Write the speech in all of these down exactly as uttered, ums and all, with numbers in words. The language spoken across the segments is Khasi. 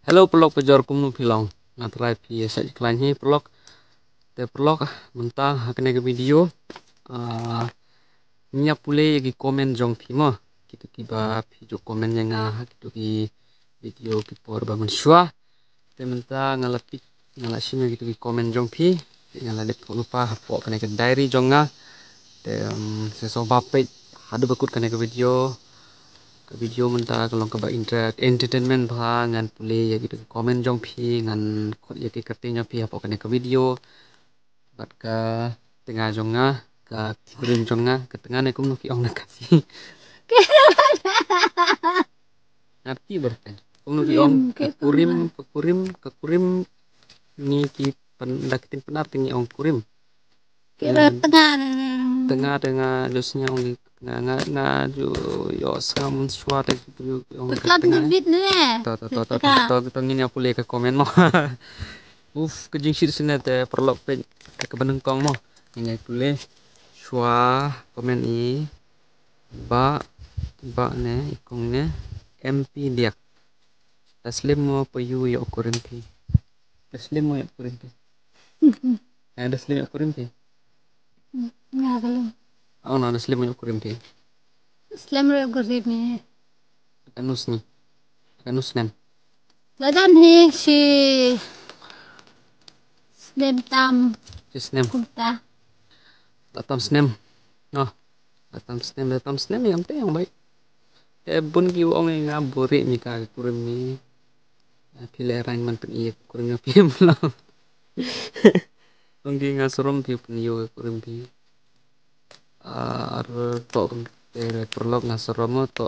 Hello paralok pajor, kumno phi long? Nga trai phi sa khlaiñ hi paralok. Te paralok mynta ha kane ka video, ah, ngi ïa pule ïa ki comment jong phi mo. Kito kiba phi ju comment ïa nga ha kito ki video ki por ba mynshuwa. Te mynta nga la pick, nga la shim ïa kito ki comment jong phi. Te nga la dep thoh lypa hapoh kane ka diary jong nga. Te, um, sa sngewbha peit haduh ba kut kane ka video. Ka video mynta ka long kaba inter-, entertainment bha, ngan pule ïa ki comment jong phi, ngan khot ïa ki kyrteng jong phi hapoh kane ka video. Bad ka tnga jong nga, ka kurim jong nga, ka tnga ne kumno ki ong na Khasi. Ngerti berte. Kumno ki ong, ka kurim, ka kurim, ka kurim. Ngi ki pen-, da ki ktien Pnar te ngi ong kurim. Kira tnga. Tnga te nga ju sngew ong ki tnga, nga, nga ju ïohsngew mynshuwa te ki ju ong ki tnga. Bit ne. To, to, to, to, to, to, to, ngin ïa pule ka comment mo. Uf, ka jingshisha ne te paralok peit ka kaba nyngkong mo. Ngin ïa pule. Shuwa comment i. Ba, ba ne, i kong ne, M P Diak. Da slem mo pa ïu ïoh kurim phi. Da slem mo ïoh kurim phi. Eh, da slem ïoh kurim phi. Nga belum. Oh, no, da slem mo ïoh kurim phi. Slem ïoh kurim phi. Kanu sngi. Kanu snem. La don hi shi snem tam. Shi snem. Kumta. La tam snem. No. La tam snem, la tam snem ïa nga te ïa nga bai. Te bun ki ong ïa nga buri mi ka kurim mi. Phi leh rang man pyn-i kurim mi phi em lo. Ong ki nga sarom phi pyn-i kurim phi. Ar to te paralok nga sarom to.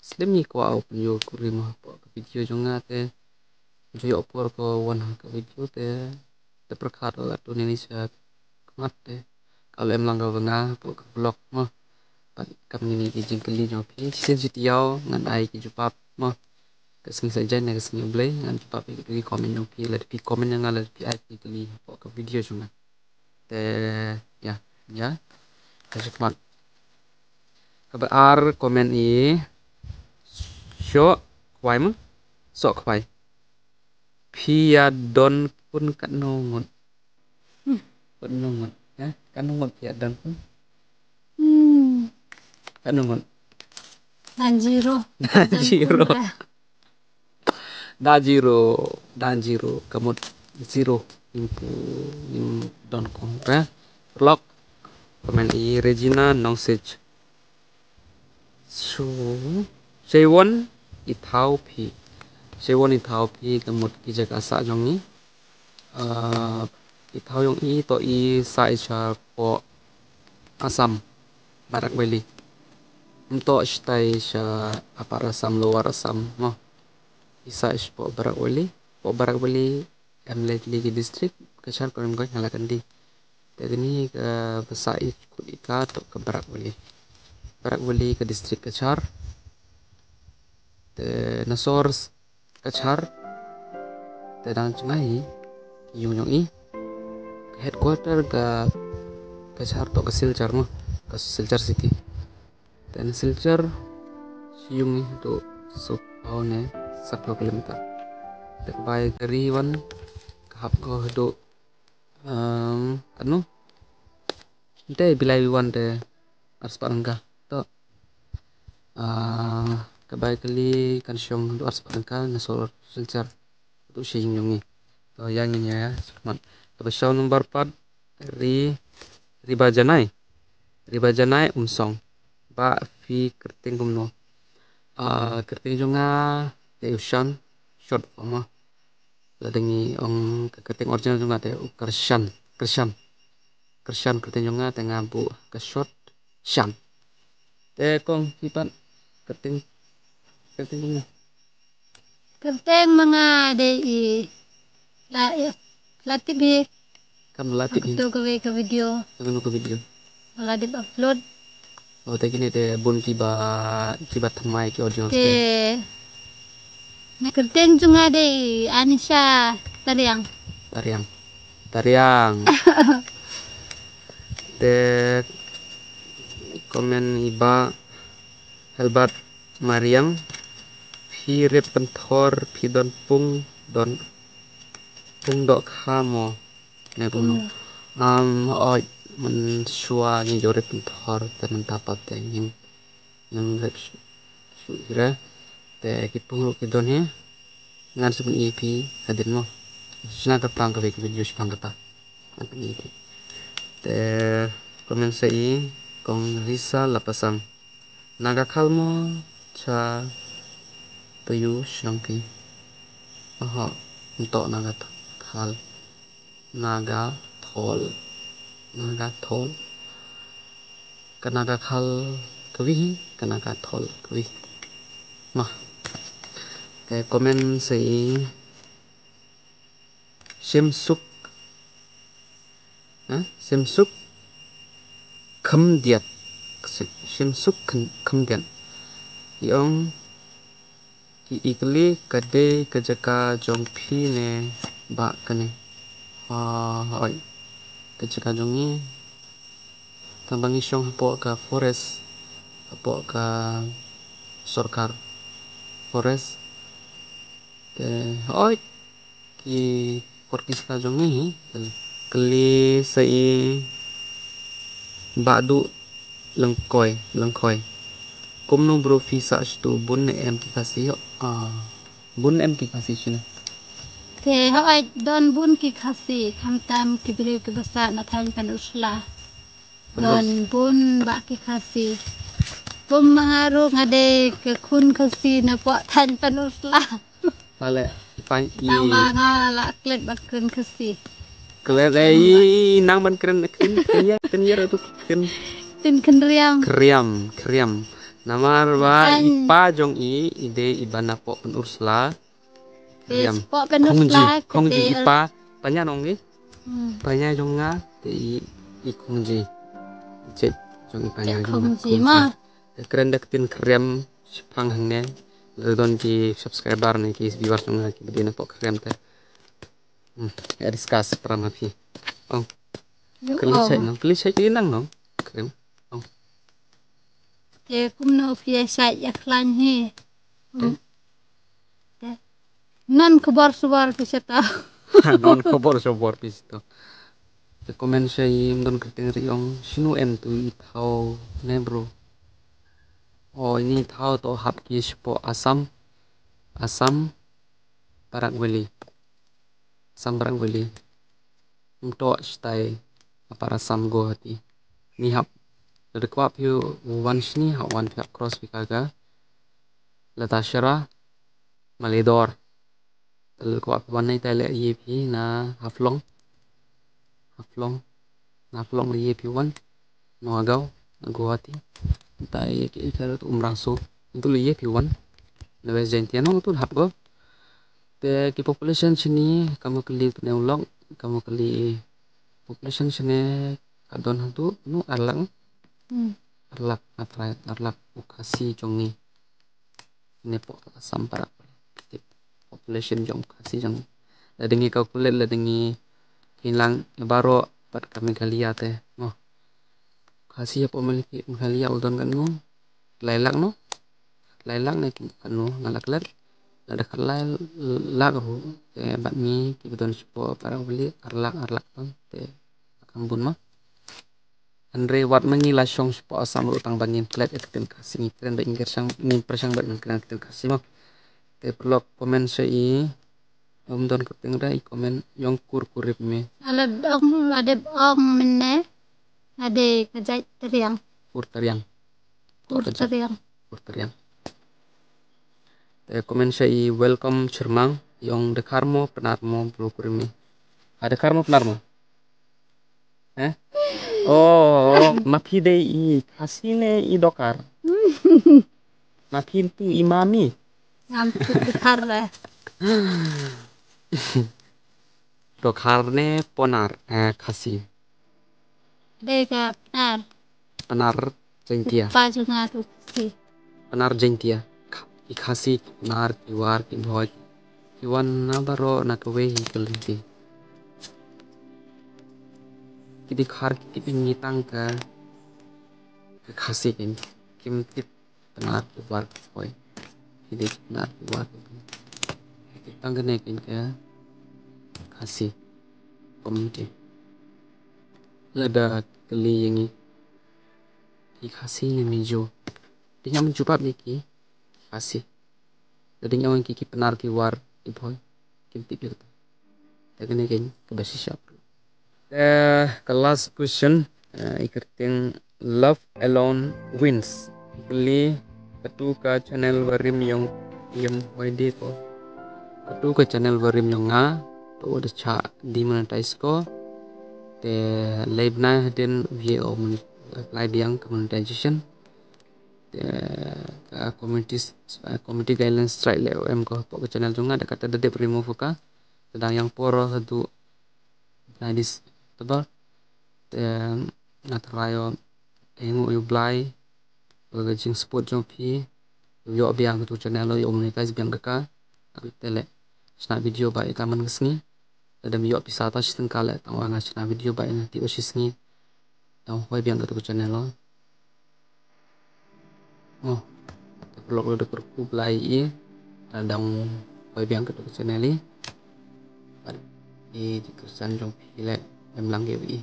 Slem ngi kwah u pynïoh kurim hapoh ka video jong nga te. Ju ïoh por ko wan ha ka video te. Te pyrkhat la tu ni ni sha khmat te. Ka lem lang ka nga hapoh ka vlog mo. Pat kam ni ni ki jingkylli jong phi. Shisien shi taïew ngan ai ki jubab mo. Ka sngi Saitjaiñ ne ka sngi U Blei ngan jubab ïa ki comment jong phi, lada phi comment ïa nga, lada phi ai ki jingkylli hapoh ka video jong nga. Te, ïa, ïa. Ka jingmut. Kaba ar comment i. Soh khwai mo. Soh khwai. Phi ïa don pun katno ngut. Hmm. Katno ngut, ïa. Katno ngut phi ïa don pun. Hmm. Katno ngut. Dan zero. Dan zero. Dan zero, dan zero, ka mut zero. Ngim pu, ngim don kong, eh. Paralok, comment i Regina Nongsej. So, Sheiwon i thaw phi. Sheiwon i thaw phi, ka mut ki jaka sah jong ngi. Ah, i thaw jong i to i sah i sha poh Assam, Barak Valley. Ym to stai sha Upper Assam, Lower Assam mo. I sah i sha poh Barak Valley, poh Barak Valley em lei tylli ki district, Cachar, Karimganj, Hailakandi. Te kane kaba sah i kut i ka to ka Barak Valley. Barak Valley ka district Cachar. Te na sor Cachar. Te dang jngai ki ïung jong i. Ka headquarter ka Cachar to ka Silchar mo, ka Silchar city. Te na Silchar shi ïung i haduh saphew ne saphew kilometer. Te ka bai ka ri wan ka hap ko haduh, em, katno? Te bilai wi wan te arspah tyngka. To. Ah, ka bai kali kan shong haduh arspah tyngka na sor Silchar. Haduh shi ïung jong i. To ïa ngin ïa, ïa, sukmat. Kaba shaw number pat ri, Riba Janai. Riba Janai Umsong. Ba phi kyrteng kumno? Ah, kyrteng jong nga te u Shan, short form mo. Lada ngi ong ka kyrteng original jong nga te u Kyrshan, Kyrshan. Kyrshan kyrteng jong nga te nga buh ka short Shan. Te kong phi pat kyrteng, kyrteng jong nga. Kyrteng ma nga dei i la, i la tip hi. Kam la tip hi. Ka tu kawei ka video. Kawei ka video. La dep upload. Oh, te kine te bun kiba, kiba thymmai ki audience te. Te na kyrteng jong nga dei Anisha Tariang. Tariang. Tariang. Te comment i Bah Helbert Mariang. Phi rep pynthor phi don pung Don pung dohkha mo ne kumno? Am, oi, mynshuwa ngi jurip pynthor te mynta pat te ngim nang rep shu ira. Te ki pung ruh ki don hi. Ngan shu pyni phi hadien mo. Shna kata ka video shipang kata. Ngan pyni phi. Te comment sa i Kong Risa Lapasang. Naga Khal mo cha payu shnong phi. Aha, nto Naga Khal. Naga Thol. Naga Thol. Ka Naga Khal kawi hi, ka Naga Thol kawi. Mah. Te comment sa i Shim Suk. Ha? Shim Suk Kham Diat. Shim Suk Kham Diat. I ong Ki i kylli ka dei ka jaka jong phi ne bah kane. Ha, oi. Ka jaka jong ngi. Tang ba ngi shong hapoh ka forest, hapoh ka sorkar forest. Te, oi. Ki por ki sla jong ngi hi. Kylli sa i Bah Duh Lyngkhoi, Lyngkhoi. Kumno bro phi sah shatu bun ne em ki Khasi ïoh. Ah, bun em ki Khasi shine. Te hooid don bun ki Khasi, khamtam ki briew kiba sah na thaiñ Pynursla. Don bun bah ki Khasi. Bun ma nga ruh nga dei ka khun Khasi na poh thaiñ Pynursla. Pale, pan i. Tang ba nga la klet ba kren Khasi. Klet ei nang ban kren kren kren ya kren ya tu kren. Tin kren riam. Kriam, kriam. Namar ba i pa jong i i dei i ba na poh Pynursla. Kriam. Poh Pynursla. Khongji, khongji i pa panya nong i. Panya jong nga te i i khongji. Chet jong i panya jong nga. Khongji ma. Te kren da ka tin kriam. Shipang hangne. Lada don ki subscriber ne ki viewers jong nga ki bdien na poh kriam te. Hmm, ya discuss pra ma phi. Ong. Kali chai nong, kali chai kali nang nong. Kriam. Ong. Te kumno phi ya chai ya khlaiñ hi. Te. Te. Non khubor subor phi seta. Non khubor subor phi seta. Te comment sa i ym don kyrteng ri ong shinu em tu i thaw ne bro. O ini thaw to hap ki shapoh Assam. Assam Barak Valley. Assam Barak Valley. Ym to shatai Upper Assam Guwahati. Ni hap lada kwah phi wan shini hap wan phi hap cross phi ka ga Latashera Malidor. Lada kwah phi wan nai tai leh ïa phi na Haflong. Haflong. Na Haflong leh ïa phi wan. Nagaon, na Guwahati. Tai ïa ki ïa ka tu Umrangso. Ntu leh ïa phi wan. Na West Jaintia nong tu hap go. Te ki population shini kamo kali pne ulok kamo kali population shini ka don hangtu nu arlak. Hmm. Arlak na trai arlak u Khasi jong ngi. Ne poh Assam para population jong Khasi jong ngi. La dei ngi calculate la dei ngi kilang baroh pat ka Meghalaya te. Mo. Khasi hapoh Meghalaya u don kan mo. Lai lak no. Lai lak ne ki kano nga lak lak. Lada khatlai lak ruh te bad ngi kiba don shapoh para wali arlak arlak ton te kam bun ma. Hynrei wat ma ngi la shong shapoh Assam ruh tang ba ngim klet ïa ka ktien Khasi ngi kren ba ngim kyrshang ngim pyrshang ba ngim kren ka ktien Khasi ma. Te paralok comment sa i ym don kyrteng ra i comment ïong kur kurip me. Ala dong la dep ong mynne. Ade ka jait Tariang. Kur Tariang. Kur Tariang. Kur Tariang. Te comment sa i welcome Chyrmang ïong Dkhar mo Pnar mo bro kurip me. Ha Dkhar mo Pnar mo. Eh? Oh, ma phi dei i Khasi ne i Dokar. Ma phi tu i mami. Ngam tu Dkhar le. Dokar ne Ponar, eh, Khasi. Dei ka Pnar. Pnar Jaintia. Pa jong nga tu Khasi. Pnar Jaintia. Ki Khasi, ki Pnar, ki War, ki Bhoi. Ki wan na baroh na kawei hi ka lynti. Ki Dkhar ki tip ngi tang ka ka Khasi kin kim tip Pnar ki War ki Bhoi. Ki dei Pnar ki War ki Bhoi. Tang kane ka Khasi community. Lada kylli ïa ngi, ki Khasi ne Mizo? Dei ngi ong jubab ïa ki Khasi. Lada ngi ong ki, ki Pnar, ki War, ki Bhoi, kim tip ïa kata. Te kane ka kaba shisha. Te ka last question, eh, i kyrteng Love Alone Wins. Kylli, katu ka channel barim ïong ïong wai de ko. Katu ka channel barim ïong nga, to da cha demonetize ko. Te lei bnai hadien ïa u apply biang ka monetization. Te ka community, community guidelines strike leh em ko hapoh ka channel jong nga, da kata da dep remove ka. Te dang ïang por haduh na dis tebal. Te nga trai ïa u Blai, ka jingsupport jong phi, ïoh biang katu channel, ïoh monetize biang ka ka. Te leh shna video ba ïa ka man ka sngi. Lada ym ïoh pisa ta shi tyngka leh, tang wan nga shna video ba ïa nga tip ba shi sngi. Tang hoi biang katu ka channel. Oh, te paralok, lada kyrkhu Blai ïa i, tang dang hoi biang katu ka channel i. Bad i jingkyrshan jong phi leh em lang ïa i.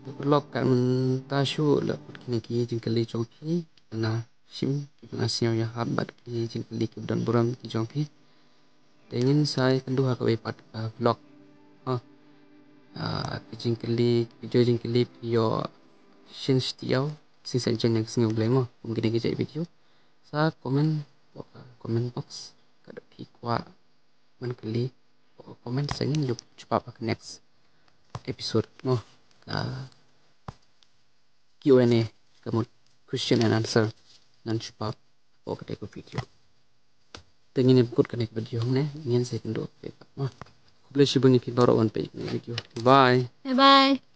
Te paralok, kat mynta shuh la kut kine ki jingkylli jong phi, na shim, na sngewbha ïahap bad ki jingkylli ki ba don burom ki jong phi. Te ngin sa ïakynduh ha kawei pat ka vlog. Ha. Ah, ki jingkylli, ki jingkylli phi ïoh shisien shitiaw, shisien shisien ïa ka sngi U Blei mo, kum kine ki jait video. Sa comment, comment box, ka da phi kwah ban kylli, comment, sa ngin ïoh jubab ha ka next episode mo. Ka Q and A, ka mut question and answer, ngan jubab ha ka next video. Te ngin ïa kut kane ka video hangne, ngin sa ïakynduh. Khublei shibun ïa phi baroh ban peit ïa kane ka video. Bye. Bye bye.